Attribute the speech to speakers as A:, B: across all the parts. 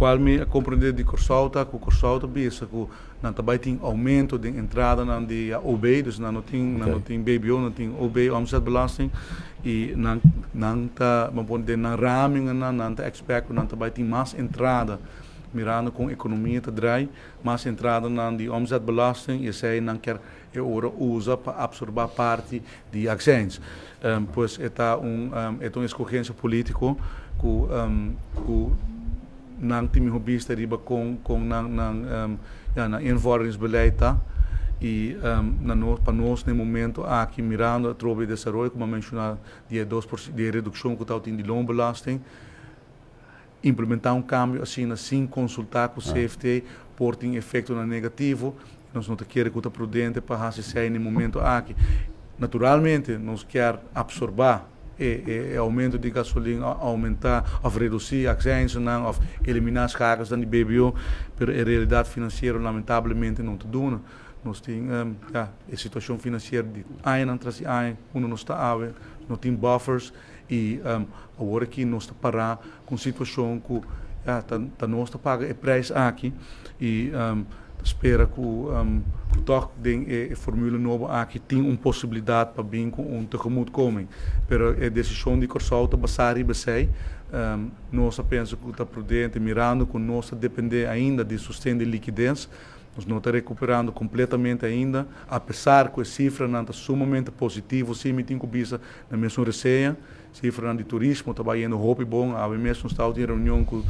A: Loke mi a komprondé di Kòrsou ta ku Kòrsou ta bisa ku nan tambe tin oumento di entrada nan di OB, dus nan no tin nan no tin BBO, nan tin OB, omzetbelasting, i nan ta, ban pone, den nan raming nan ta expect ku nan tambe tin mas entrada mirando kon ekonomia ta draai, mas entrada nan di omzetbelasting, i esei nan ke e ora usa pa apsorbé parti di accijns. Pues e ta un eskohensia polítiko ku nan tin mihó bista riba kon nan ja, nan invorderingsbeleid ta i pa nos na momento aki, mirando atrobe desaroyo, komo menshoná, di 2% di redukshon ku tin di loonbelasting, implementá un kambio asina sin konsultá ku CFT por tin efekto na negativo. Nos no ke ku ta prudente pa hasi esei na momento aki. Naturalmente nos ke apsorbé e oumento di gasolin, oumentá òf redusí accijnzen òf eliminá schakels di BBO, pero e realidat finansiero lamentablemente no ta duna. Nos tin ja, e situashon finansiero di aña tras di aña, unda nos ta awe, no tin buffers i awor aki nos ta pará ku situashon ku ja, ta nos ta paga e preis aki i spera ku toch den e fórmula nobo aki tin un posibilidat pa bin ku un tegemoetkoming. Pero e desishon di Kòrsou ta basá riba esei. Nos ta pensa ku ta prudente, mirando ku nos ta dependé ainda di sosten di likides. Nos no ta rekuperando kompletamente ainda, apesar ku e sifranan ta sumamente positivo, si mi tin ku bisa na mesun reseña, sifra di turismo ta bayendo hopi bon. Awe mes nos tabata den reunion ku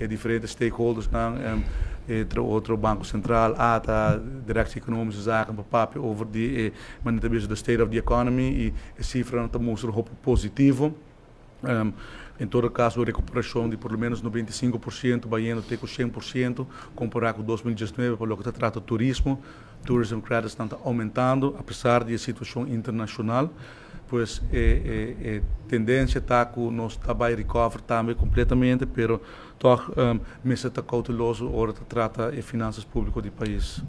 A: diferente stakeholders nan, entre otro Banko Sentral, ATA, Directie Economische Zaken, pa papia over di manera the state of the economy, i e sifranan ta mustra hopi positivo. En todo kaso, rekuperashon di por lo ménos 95%, bayendo te ku 100%, kompará ku 2019 pa loke ta trata turismo. Tourism credits ta oumentando, apesar di e situashon internashonal. Pues e tendensia ta ku nos ta bai recover tambe kompletamente, pero toch mester ta kouteloso ora ta trata e finansa públiko di pais.